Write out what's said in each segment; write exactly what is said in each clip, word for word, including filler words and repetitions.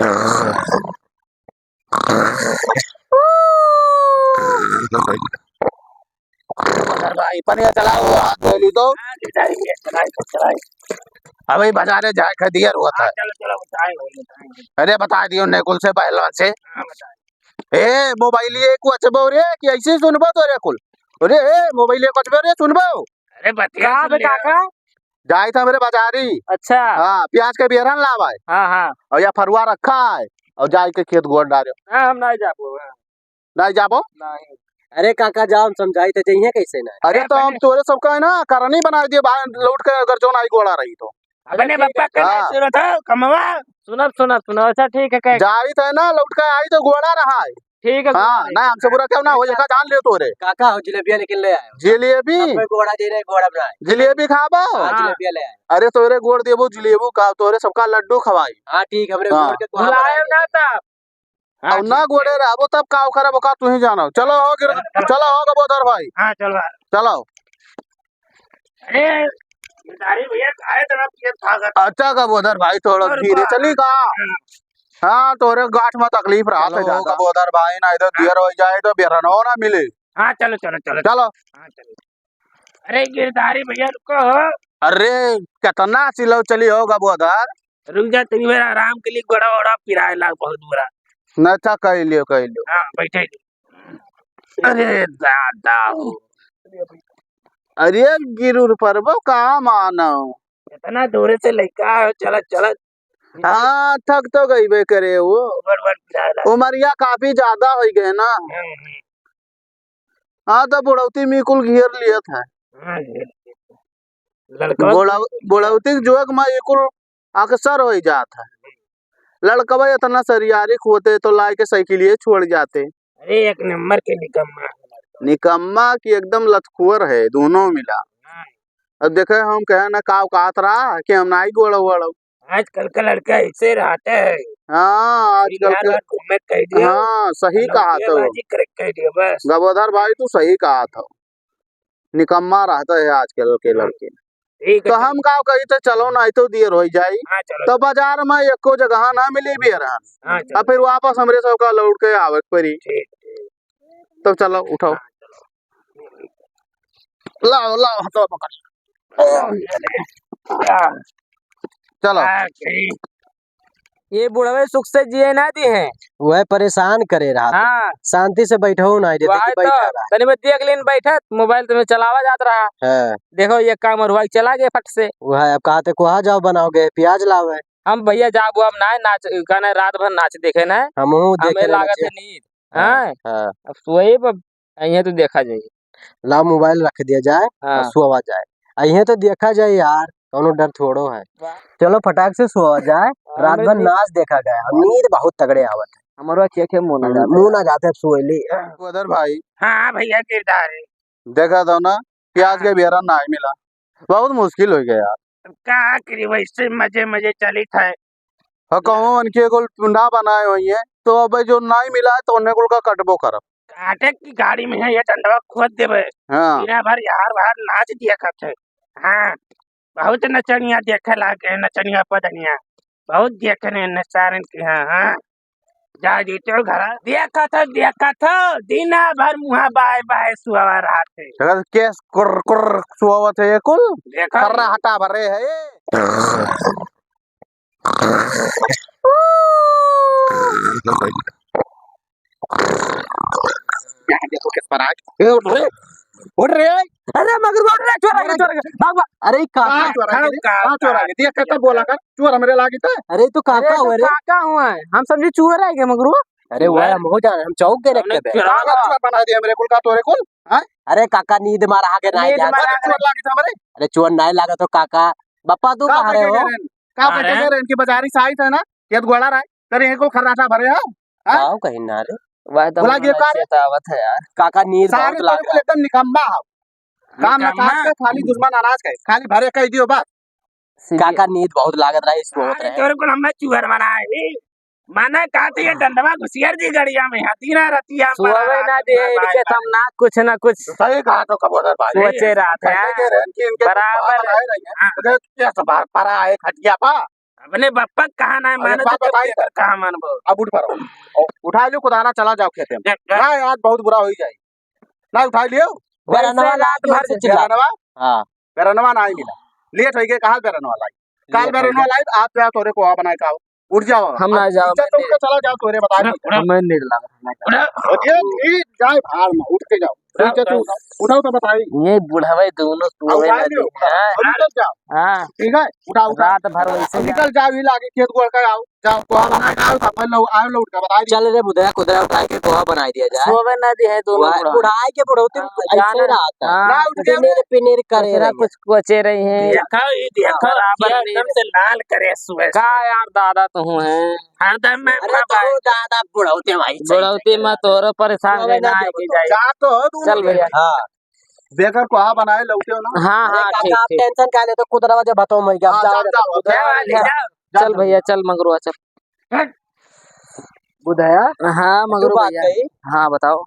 अरे भाई, पनिया चलाओ, हाथ धो ली तो। अबे बाजारे जाए के दियर हुआ था। चलो, चलो, बताए हो, बताए हो। अरे बता दियो नेकुल से, पहलवान से। हाँ, बताए। ए, मोबाइल ये को अच्छा बोल रे कि ऐसे ही सुनबो तोरे कुल? अरे, ए, मोबाइल ये को अच्छा बोल रे, सुनबो? अरे, बतिया का सुन बे लिया। काका? जाई था मेरे बाजारी। अच्छा। हाँ, प्याज के बियरन लावा है। हाँ, हाँ। और या फरुआ रखा है, और जाई के खेत गोड़ डारे। हाँ, हम नहीं जाबो, हाँ। नहीं जाबो? नहीं। अरे काका, जाओ, हम समझाई थे, जइहे कैसे ना? अरे, ए, तो हम पहले तोरे सबका है ना, करनी बनाई दिए भाई, लौट के अगर जो नहीं गोड़ा रही तो। अपने ठीक है। बप्पा के हाँ। नहीं सुनो तो, कमवा। सुनब, सुनब, सुनब, अच्छा, ठीक है, कह जाई थे ना, लौट के आई तो गोड़ा रहा है। ठीक है, हाँ, गुरुजी। ना, हमसे बुरा क्यों ना हो, ये का जान लियो तोरे। काका हो, जिलेबिया लेकिन ले आयो। जिलेबी? सब कोई गोड़ा दे रहे, गोड़ा बनाए। जिलेबी खाबो? हाँ, हाँ। जिलेबिया ले आए। अरे, तोरे गोड़ देबो जिलेबू का, तोरे सबका लड्डू खवाई। हाँ, ठीक, हमरे हाँ। गोड़ के कोहा भुलाए बनाए ना देते। तब। हाँ, अब ना ठीक गोड़े है। रहबो तब का करबो का तू ही जानो। चलो हो गिर-, चलो, चलो। चलो हो गबोधर भाई। हाँ, चलो। चलो। अरे, गिरधारी भैया, काहे तरह पियत भागत? अच्छा गबोधर भाई, थोड़ा और धीरे बा-, चली का? हाँ। हाँ, तोरे गांठ में तकलीफ रहा चलो, था ज्यादा। गबोधर भाई, ना इधर हाँ। दियर हो जाए तो बिरनो ना मिले। हाँ, चलो, चलो, चलो। चलो। हाँ, चलो। अरे, गिरधारी भैया, रुको हो। अरे, कितना चिल्लो चली हो गबोधर? रुक जा, तनी बेर आराम के लिए गोड़ा वोड़ा पिराए लाग बहुत बुरा। न, अच्छा, कह लियो, कह लियो। हाँ, बैठे। अरे, दादा हो। अरे, गिरुर परबो का मानो? इतना दूर से लइका है, चलत, चलत। हाँ, थक तो गईबे करे वो। बड़, बड़ पिराए लाग। उमरिया काफी ज्यादा हो गए ना। हम्म, हम्म। हाँ, तो बुढ़ौती में कुल घेर लियत है। हाँ, घेर लियत है। लड़कवा बुढ़ौ-, बुढ़ौती के जुग में ये कुल अक्सर हो जात है। लड़कवा इतना सरियारिक होते तो लाए के साइकिलिए छोड़ जाते। अरे, एक नंबर के निकम्मा है लड़कवा। निकम्मा की एकदम लतखुअर है, दोनों मिला। हाँ। अब देखे, हम कहे ना का औकात रहा कि हम नाई गोड़ो वोड़ो। आजकल का लड़का ऐसे रहते हैं। हाँ, आजकल बिहार के और घूमे कह दियो, हाँ, सही कहा तो। लौंडियाबाजी करे कह दियो बस। गबोधर भाई, तू सही कहा था, निकम्मा रहता है आजकल के हाँ, लड़के। ठीक है, तो चलो। हम का कही थे, चलो ना, तो देर हो जाई। हाँ, चलो। तो बाजार में एको जगह ना मिली बियरन। हाँ, चलो। अब फिर वापस हमरे सबका लौट के आवे के पड़ी। ठीक, ठीक। तो चलो, उठाओ। हाँ, चलो। लाओ, लाओ, हथवा पकड़। ओ, ये ले। आ। चलो। आ गई। ये बुढ़वे सुख से जिए ना दी हैं। वह परेशान करे रहा था। हाँ। शांति से बैठो ना, जैसे वही कि बैठा तो, रहा। तनी बस देख लेन बैठत, मोबाइल तो में चलावा जात रहा। हाँ। देखो, ये काम और हुआ, चला गए फट से। वह अब कहा थे, कोहा जाओ बनाओगे, प्याज लावे। हम भैया जाबो, हम ना नाच, कहने रात भर नाच देखे ना। हमहू देखे हमें ना लागत नाचे। है नींद। हाँ, हाँ। हाँ। अब सोए अब, अइहें तो देखा जाई। लाओ मोबाइल रख दिया जाए और हाँ। सोवा जाए। अइहें तो देखा जाए यार, कौनो डर थोड़ो है। वाह। चलो फटाक से सोवा जाए, हाँ, रात भर नींद नाच देखा गया। नींद बहुत तगड़े आवत है। हमारो आँखिया के मुँह ना हम्म, जाते। मुँह ना जाते अब सोए ले। गबोधर भाई। हाँ भैया, गिरधारी। देखा था ना, प्याज हाँ। के बियरा ना मिला, बहुत मुश्किल हो गया यार। अब का करी, वैसे मजे मजे चलित है। हाँ, कहूँ उनके कुल टुंडा बनाए हुई है, तो अब जो नाई मिला है, तो उन्हें कुल का कटबो करब। काटे की गाड़ी में है, ये डंडवा खोद देबे। हाँ। बिना भर यार बाहर नाच दिया करते। हाँ, बहुत नचनिया देखे लागे, नचनिया पदनिया। बहुत देखे ने, ने सारन के, हाँ, हाँ। जा जीतो घर। देखत हो, देखत हो, दिना भर मुँहा बाय बाय सुआवा रहत है। देखत केस कुर्र कुर्र सुआवत है ये कुल। देखो। खर्रा हटा भरे है ये। यहाँ देखो किस पर आए। ए, उठ रे, उठ रे। अरे मगरू, उठ रे, चोर आ गए, चोर आ गए। भाग, भाग। अरे काका। कहाँ चोर आ गए रे? कहाँ चोर आ गए? देख के तब बोला कर, चोर हमरे लागी था। अरे तो काका अरे तो हुआ रे। काका हुआ है, हम समझे चोर आ गए मगरू। अरे वह हम हो जाए, हम चौक गए रखते बे। चोर बना दिया हमरे कुल का तोरे कुल, हाँ? अरे काका नींद मारा आगे नहीं नींद जान। मारा अरे चोर लागी था हमरे। अरे चोर नहीं लागा तो काका, बप्पा तू का कहाँ रहे बैठे हो? गए रहन? का कहाँ बैठे रहे? गए रहन? इनकी बाजारी साई था ना, ये तो गोड़ा रहा है। तेरे इनको खर्राटा भरे हो? हाँ? काव कहीं ना रे। वह तो बोला हमको ये ना का रे? चेतावत है यार। काका नींद सारे बहुत तेरे लाग को रहा। एकदम निकम्मा हो। काम ना निकम्मा? काज का, खाली दुश्मन अनाज का है। खाली भरे कह दियो बात। सीधे। काका नींद बहुत लागत रहा, इसको होत अरे रहे। तोरे को हम चुहर बनाए। माना का तो ये डंडवा घुसियर जी गड़िया में है। दीना रतिया सोवे ना दे, इनके तो हम ना कुछ ना कुछ तो सही कहा तो कबूतर भाई। सोचे रहते हैं। कहते के रहन कि इनके बराबर। बात आए रही है। हाँ। तो क्या सवार परा है खटिया पा? अपने बप्पा क कहा नाहीं अरे मानो बात तो बताई तेरे ना। कहा मानबो? अब उठ पड़ो। उठा लियो कुदारा, चला जाओ खेते में। जा, जा। ना, आज बहुत बुरा होइ जाई। ना उठा लियो। वैसे बेरनवा रात लाग भर के चिल्ला। बेरनवा? हाँ। बेरनवा नाहीं मिला। लेट होइ गए, कहाँ बेरनवा लाई? काल लेट होइ बेरनवा गए। लाई, आज जा तोरे कोहा बनाए का हो। उठ जाओ। हम ना जाओ, चल, मैं उठ के चला जाओ, तोरे बता उड़ा, दी। उड़ा। हमें नींद लागत है, मैं उड़ा। और ये नींद जाए भाड़ में, उठ के जाओ। उड़ा, उठ जा, तू उड़ा। उठाओ तो बताई। ये बुढ़ावे दोनों अब सुबह उठा ना लियो। दी है। अब निकल जाओ। हाँ। ठीक है, उठाओ, उठाओ। रात भर वैसे अब निकल जाओ, ये लागे खेत गोड़ का आओ। जाओ, कोहा बना के आओ, सब लोग आए, लोग उठ के बताई दी। चल रे बुधया, कुदरा उठा के कोहा बनाई दिया जाए। सोवे ना दी है दोनों वाह, बुढ़ावे। बुढ़ाए के बुढ़ौती में हाँ, ऐसे ही जाना। रहा था। हाँ, ना उठ के पिनेर पिनेर करे कुछ ना रहे। कुछ कोचे रही हैं। देखा, ये देखा, बराबर ये नहीं एकदम है। से लाल करे सुबह से। का यार दादा तू है? हरदम में अरे बाबा तो है। दादा बुढ़ौती भाई सही बुढ़ौती सही में बात। तोरो परेशान सोवे रहना ना है दे कि बुढ़ौती। जाए। जा तो हो तू चल लोग। भैया। हाँ। बेकर कोहा बनाए लौटे हो ना। हाँ, अरे हाँ, काका, ठीक, आप ठीक। टेंशन का ले तो कुदरवा जब भतोम हो गया, हाँ, जाओ जाओ, रे जाओ, बाबू, जाओ, जाओ रे। जाओ। चल भैया, चल मंगरुआ, चल। हट। बुधया, हाँ, तू मंगरू बात भैया। कही। हाँ, बताओ।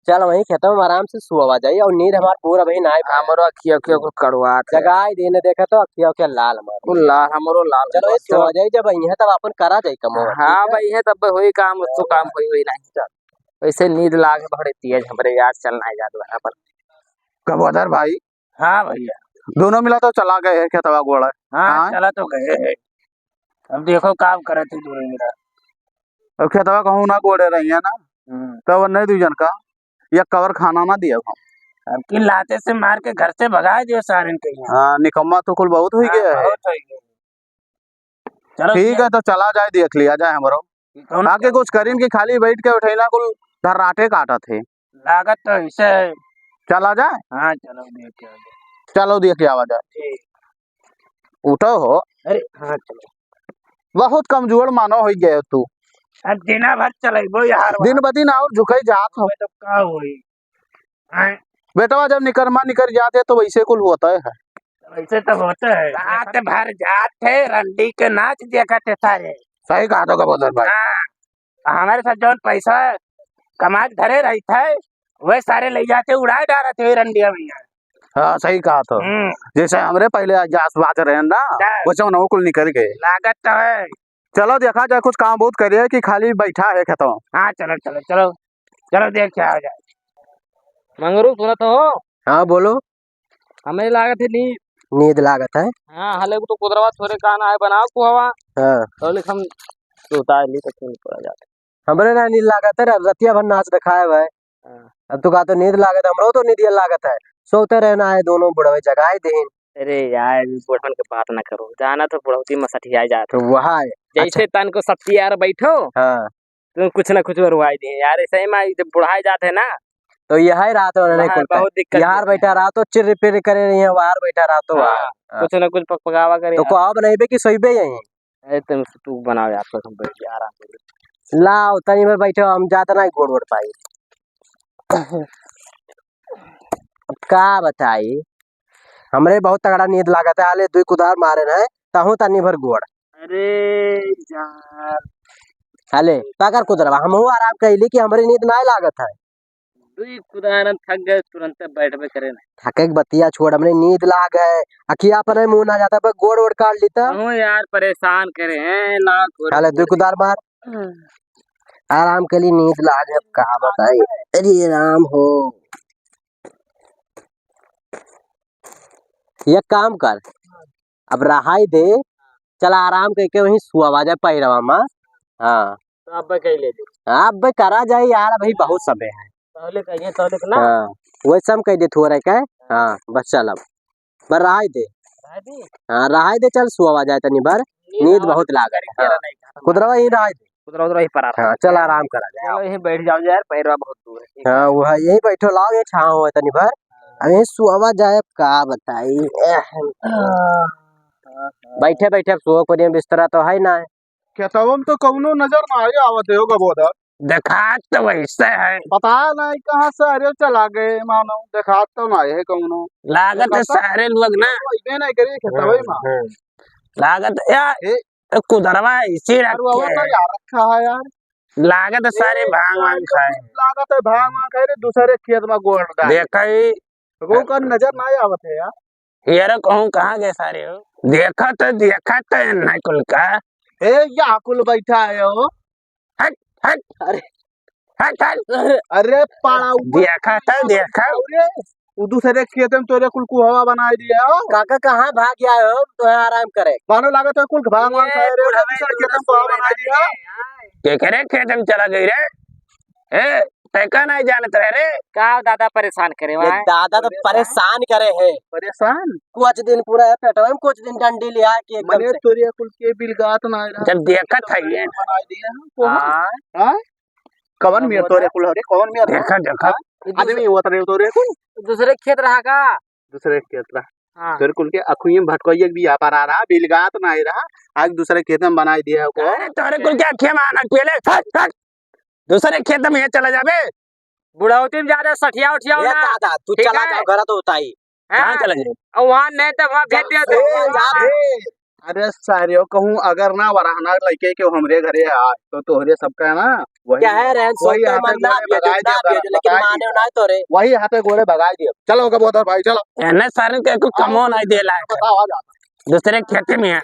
चल वहीं खेतवा में आराम से सुआवा जाई और नींद हमार पूरा भाई ना आए। हमरो अखिया, अखिया को कड़ुआत है। जगाई देने देखा तो अखिया, अखिया लाल मार। कुल लाल, हमरो लाल चलो, ये बस, सुआ चलो। जाई, जब अइहे तब अपन करा जाई कमवा, हाँ ठीक है? भाई, ये तब होई काम, उसको काम होई, होई नहीं। वैसे नींद लाग बड़े तेज हमरे यार, चलना है यार वहाँ पर। गबोधर भाई। हाँ भैया। दोनों मिला तो चला गए हैं खेतवा गोड़ा। हाँ, हाँ? चला तो गए हैं। अब देखो काम करत ही दोनों मिला। अब खेतवा कहूँ ना गोड़े रही है ना, हम्म। तो वो नहीं दू जन का, या कवर खाना ना दिया हम। अब की लाते से मार के घर से भगा दियो सारन के यहाँ। हाँ, निकम्मा तो कुल बहुत हुई हाँ, गया है। बहुत हुई गया। चलो ठीक भैया। है, तो चला जाए, देख लिया जाए हमरो। कौन आके कुछ करीन कि खाली बैठ के उठैला कुल धर्राटे काटत है। लागत तो ऐसे है। चला जाए? हाँ, चलो देख के आ जाए। चलो देख के आवा जाए। ठीक। उठो हो। अरे, हाँ, चलो। बहुत कमजोर मानो हो गए तू। अब दिना भर चलेबो यार दिन वहाँ। ब दिन और झुकई जात हो। तो का होई? हैं? बेटवा जब निकरमा निकर जाते तो वैसे कुल होता है। वैसे तो होता है। रात भर जात है, रंडी के नाच देखत है सारे। सही कहा तो गबोधर भाई। हाँ, हमारे साथ जौन पैसा कमा के धरे रही थे, वह सारे ले जाते उड़ाए डारत है रंडिया भैया। हाँ, सही कहा तो। हम्म। जैसे हमरे पहले जास बाज रहे हैं ना, हाँ। वैसे उन्हों कुल निकल गए। लागत तो है। चलो देखा जाए, कुछ काम बहुत करे है कि खाली बैठा है खेतवा। हाँ, चलो, चलो, चलो, चलो देख के आ जाए। मंगरू सुनत हो? हाँ, बोलो। हमें लागत है नींद। नींद लागत है? हाँ, हले को तो कुदरवा थोरे कान आए बनाओ को हवा। हाँ। तो लिख हम सुता ली तो खून पड़ा जाता। हमरे ना नींद लागत है, रतिया भर नाच दिखाए भाई। हाँ। अब तू कहा तो नींद लागत, हमरो तो नींद ये लागत है। सोते रहना है दोनों बुढ़वे जगाए देन। अरे यार, बुढ़वन के बात ना करो, जाना तो बुढ़ौती में सठियाए जात तो है। वह है। जैसे अच्छा। तन को सत्ती यार बैठो, हाँ। तो कुछ ना कुछ बरवाई दे यार, ऐसे ही में जब बुढ़ाए जात है ना, तो यह ही रात में नहीं हाँ, खुलता है। बहुत दिक्कत यार देता बैठा है। रहा तो चिर पिर करे रही है, बाहर बैठा रहा तो हाँ, बाहर। हाँ। कुछ ना कुछ पकपकावा करे तो यार। को अब नहीं बे कि सोई बे यहीं? अरे तुम तू बनाओ यार, तो हम बैठ के आराम से। लाओ, तनी भर बैठो, हम जात ना गोड़ वोड़ पाई। अब का बताई, हमरे बहुत तगड़ा नींद लागत है, हाले दुई कुदार मारे न है, तहूँ तनी भर गोड़। अरे यार। हाले, पकड़ कुदरवा, हमहू आराम कइली कि हमरे नींद नाय लागत है। दुई कुदारन थक गए, तुरंते बैठबे करे ना। थके के बतिया छोड़, हमरे नींद लाग है, अखिया पर मुँह ना जाता, पर गोड़ वोड़ काट ली त। हूँ यार, परेशान करे हैं, लाओ थोड़े हाले, दुई गोड़ कुदार मार। आराम के लिए नींद लाग है, अब का बताई। अरे राम हो। एक काम कर, अब रहाई दे, चला आराम करके वहीं सुआवा जाए पैरवा में। हाँ। तो अब कह ले दे। हाँ, अब करा जाए यार, अभी बहुत समय है। पहले कहिए, पहले के ना। हाँ, वही सब कह दे थोड़ा के। हाँ, बस चल अब। बर रहाई दे। रहाई दे? हाँ, रहाई दे, चल सुआवा जाए तनी भर। नींद नींद बहुत लागत है। हाँ। कुदरवा यहीं रहाई दे। कुदरवा उधर वहीं पर आ रहा है। हाँ, चल आराम करा जाए। चलो, यहीं बैठ जाओ यार, पैरवा बहुत दूर है। ठीक है। हाँ, वह यहीं बैठो, लाओ ये छाँव है तनी भर। अब यहीं सुआवा जाए, अब का बताई। बैठे बैठे अब सुआ पड़े, बिस्तरा तो है ना। खेतवा में तो कौनो नजर ना आए आवत है, हो गबोधर। देखात तो वैसे है। पता नहीं कहाँ से अरे चला गए, मानो देखात तो ना है कौनो। लागत है सारे लोग ना। अइबे नहीं करिए खेतवा में। हम्म। लागत या ए, तो कुदरवा इसी रखे। तो यार रखा है यार। लागत है सारे ए, भांग वांग खाए। लागत है भांग वांग खाए रे, दूसरे खेत में गोड़ डाल। देखा ही। वो का नजर ना आवत है यार। ये रे कहूँ कहाँ गए सारे हो? देखा तो, देखा तो नहीं कुल का। ए, या कुल बैठा है हो। हट, हट। अरे। हट, हट। अरे, अरे, पाड़ा ऊपर। देखा तो, देखा। अरे, वो दूसरे खेत में तोरे कुल कुहवा बनाई दिया हो। काका कहाँ भाग गया हो? तो है आराम करे। मानो लागत है कुल भाग वाग ये खाए रे, बुढ़वे दूसरे खेत में कुहवा बनाई दिया। के करे खेत में चला गई रे? ए, तैका नहीं जानत रहे रे। का दादा परेशान करे ये वहाँ? दादा तो परेशान करे है। परेशान? कुछ दिन पूरा है पेटवा में, कुछ दिन डंडी लिया के एकदम मने से। तोरिया कुल के बिलगात ना रहा। जब देखत है ये। बनाई दिया है, को हाँ। हाँ? कवन मियर तोरे कुल हरे, कवन मियर? देखा, देखा। हाँ? आदमी हुआ तरे तोरे कुल। दूसरे खेत रहा का? दूसरे खेत रहा। हाँ। तोरे कुल के अखुई में भटकोइए भी आ पा रहा, बिलगात ना रहा, आज दूसरे खेत में बनाई दिया है को। अरे तोरे कुल के अखिया में आना पहले, हट, हट। दूसरे खेत में ये चला जाबे। बुढ़ौती में ज्यादा सठिया उठिया ए ना। दादा, तू ठीक चला है? जाओ, घर तो होता ही। हाँ। कहाँ चला जाए? और वहाँ नहीं तो वहाँ भेज दिया ए, तो। यार, ए, अरे सारियो कहूँ, अगर ना वरहना लइके के हमरे घरे आए, तो तोहरे सबका ना वही, कह रहे हैं, वही सोते हाथे मन ना गोड़े भेजो, भगाई ना दियो, भेजो, लेकिन भगाई माने दियो। ना तोरे। वही हाथे गोड़े भगाई दियो। चलो, ओके, बहुत भाई, चलो। एने सारे के कुछ कमो नहीं दे लायक। बताओ, आ जाओ। दूसरे खेते में है।